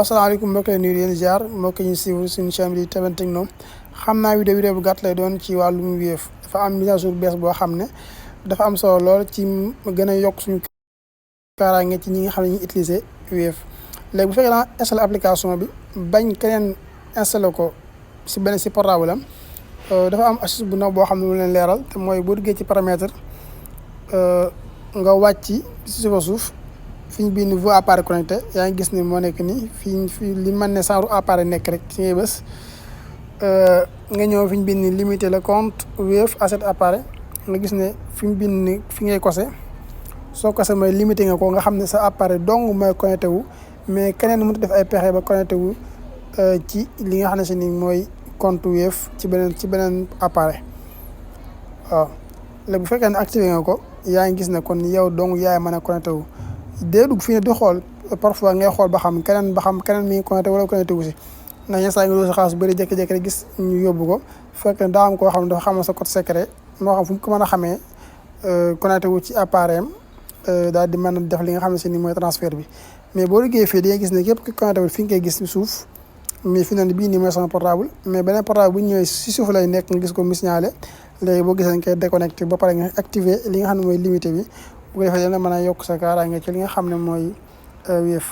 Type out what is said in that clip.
asalaamaaleykum mbokk yi nuyu leen ziar mbokk ñu siiwul suñu chaîne bi di Teben Techno xam naa vidéo bu gàtt lay doon ci wàllum Wave dafa am mise à jour bees boo xam ne dafa am solo lool ci gën a yokk suñu kaaraange ci ñi nga xam ne ñu utiliser Wave. léegi bu fekkee da nga installé application bi bañ keneen installé ko si benn si portable am dafa am astuce bu ndaw boo xam ne lu leen leeral te mooy boo duggee ci paramètre nga wàcc si suuf fi ñu bind nouveau appareil connecté yaa ngi gis ni moo nekk nii fii li mën ne genre appareil nekk rek ci ngay bës nga ñëw fi ñu bind ni limiter le compte Wave à cet appareil nga gis ne fi ñu bind ni fi ngay kose soo kose mooy limité nga ko nga xam ne sa appareil dong mooy connecté wu mais keneen mënut def ay pexe ba connecté wu ci li nga xam ne si ni mooy compte Wave ci beneen appareil waaw léegi bu fekkee ne activé nga ko yaa ngi gis ne kon yow dong yaay mën a connecté wu dee dugg fii ne di xool parfois ngay xool ba xam keneen mi ngi connecté wala connecté wu si ndax yenn saa yi nga doo sa xaalis bëri jékki-jékki rek gis ñu yóbbu ko fekk daa am koo xam ne dafa xamal sa code secret moo xam fu mu ko mën a xamee connecté wu ci appareil am daal di mën a def li nga xam ne si ni mooy transfert bi mais boo liggéey fii di nga gis ne képp ki connecté wu fi nga koy gis si suuf mais fi ne bii nii mooy sama portable mais beneen portable bu ñu ñëwee si suuf lay nekk nga gis ko mu signalé léegi boo gisee nga koy déconnecté ba pare nga activé li nga xam ne mooy limité bi bu ko defee dina mën a yokk sa kaaraange ci li nga xam ne mooy Wave